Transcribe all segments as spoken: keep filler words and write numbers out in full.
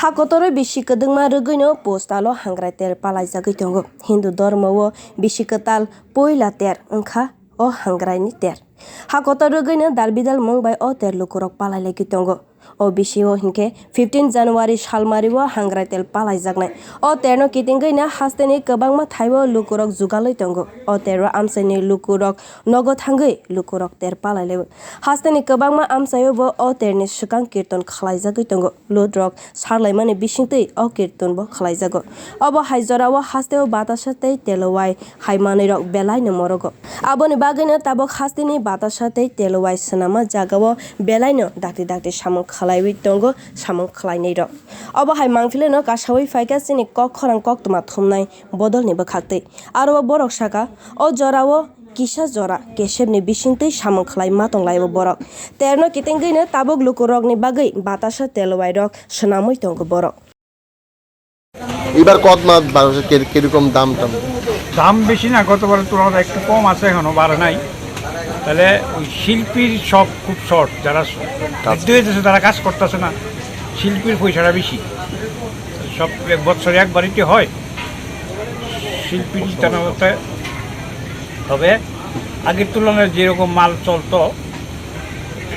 Ha kotor o bisi kwdwkma rwgwino postal o hangrai ter palaijagwi tongo. Hindu dhormo o bisi kwtal poila ter wngkha o hangrai ni ter. Ha kotor rwgwino dal bidal mung bai o ter lukurok palailaigwi tongo. O bisio hinkhe fifteen January salmari o hangrai ter palaijaknai. O terno kitingwino hasteni kwbangma thai o lukurok jugalwi tongo. O tero amchaini lukurok nogo thangwi lukurok ter palailaio. Hasteni kwbangma amchaio bo o terni swkang kirton khlaijagwi tongo. Lutrok sarlaimani bisingtwi o kirton bo khlaijago. Obo hai jorao hasteo batasa tei telowai hai manwirok belaino morogo. Aboni bagwino tabuk hasteni batasa tei telowai swnamma jagao belaino dakti dakti samung khlaiwi tongo samung khlainairok. Obo hai mangphilaino kasawi phaikha chini kok khorang koktwma thumnai bodolni bwkhaktwi. Aro o borok saka, o jorao kisa jora kesepni bisingtwi samung khlai ma tonglaio borok. Terno kitingwino tabuk lukurokni bagwi batasa telowairok swnamwi tongo borok. এবার কদমা বারোশো কে- কিরকম দাম টাম? দাম বেশি না, গতবারের তুলনায় একটু কম আছে, এখনো বাড়ে নাই। তাহলে ওই শিল্পীর সব খুব শর্ট, যারা বৃদ্ধ হয়ে যাচ্ছে তারা কাজ করতেছে না, শিল্পীর পয়সাটা বেশি। সব এক বছরে একবারই কি হয়, শিল্পীর ইটা না হতে হবে। আগের তুলনায় যেরকম মাল চলতো,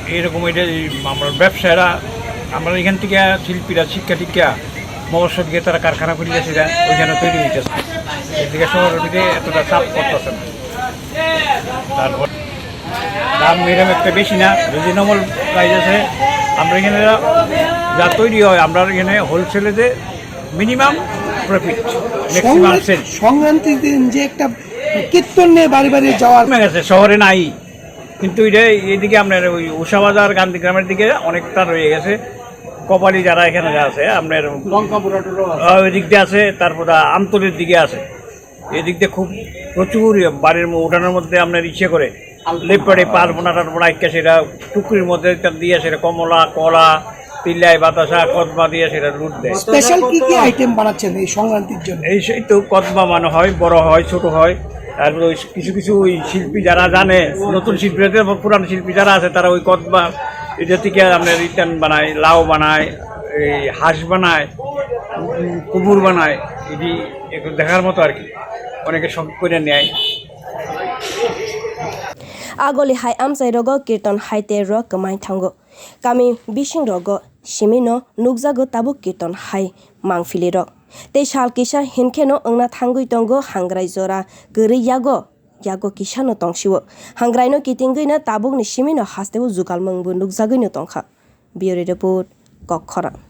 এরকম এটা এই আমরা ব্যবসায়ীরা, আমরা এখান থেকে শিল্পীরা শিক্ষা টিক্ষা মহোৎসব গিয়ে তারা কারখানা খুলে গেছে, ওইখানে তৈরি হইতেছে। এদিকে শহরের দিকে এতটা চাপ করতেছে না। তারপর দাম এরকম একটা বেশি না, রিজনেবল প্রাইস আছে। আমরা এখানে যা তৈরি হয়, আমরা এখানে হোলসেলে যে মিনিমাম প্রফিট, ম্যাক্সিমাম সেল। সংক্রান্তির দিন যে একটা কীর্তন নিয়ে বাড়ি বাড়ি যাওয়ার কমে গেছে, শহরে নাই, কিন্তু এটা এইদিকে আপনার ওই উষা বাজার, গান্ধীগ্রামের দিকে অনেকটা রয়ে গেছে। কপালি যারা এখানে আছে আপনার ওই দিক দিয়ে আছে, তারপর আমতলির দিকে আছে। এদিক দিয়ে খুব প্রচুর বাড়ির ম- উঠানের মধ্যে আপনার ইচ্ছে করে লেপড়ে পালপোনা টালপোনা একটা সেটা টুকরির মধ্যে একটা দিয়ে সেটা কমলা, কলা, তিল্লাই, বাতাসা, কদমা দিয়ে সেটা লুট দেয়। স্পেশাল কি কি আইটেম বানাচ্ছেন এই সংক্রান্তির জন্য? এই সেই তো কদমা মানে হয়, বড় হয়, ছোট হয়, তারপরে ওই কিছু কিছু ওই শিল্পী যারা জানে, নতুন শিল্পী আছে, পুরান শিল্পী যারা আছে, তারা ওই কদমা এটা থেকে আপনার রিটার্ন বানায়, লাউ বানায়, এই হাঁস বানায়, উম, কুমুর বানায়। এটি একটু দেখার মতো আর কি, অনেকে শখ করে নেয়। Agoli hai amchai rogo kirton hai ter rok kwmai thango. Kami bising rogo simino nukjago tabuk kirton hai mangpili rok. Tei sal kisa hinkheno wngna thangwi tongo hangrai jora kwrwi yago, yago kisano tongsio. Hangraino kitingwino tabukni simino hasteo jugalmungbo nukjagwino tongkha. Bureau Report, Kokkhorang.